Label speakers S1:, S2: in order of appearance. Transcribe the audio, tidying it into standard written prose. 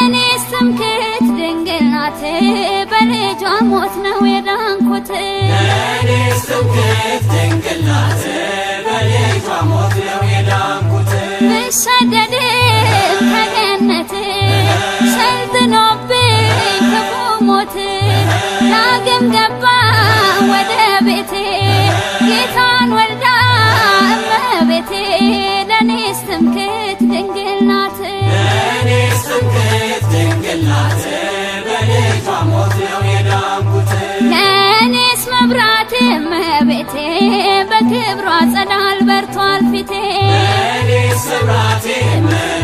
S1: ለእኔስ ትምክህት ድንግል ናት፣ በልጇ ሞት ነው የዳንኩት።
S2: ለእኔስ ትምክህት ድንግል ናት፣ በልጇ ሞት ነው የዳንኩት።
S1: ብሰደድም ከገነት ሰልጥኖብኝ ክፉ ሞት፣ ዳግም ገባ ወደ ቤቴ ጌታን ወልዳ እመቤቴ። ለእኔስ ትምክህት ድንግል ናት።
S2: ለእኔስ ትምክህት ድንግል ናት፣ በልጇ ሞት ነው የዳንኩት።
S1: ለእኔስ መብራቴ እመቤቴ፣ በክብሯ ጸዳል በርቷል ፊቴ።
S2: ለእኔስ መብራቴ እመቤቴ፣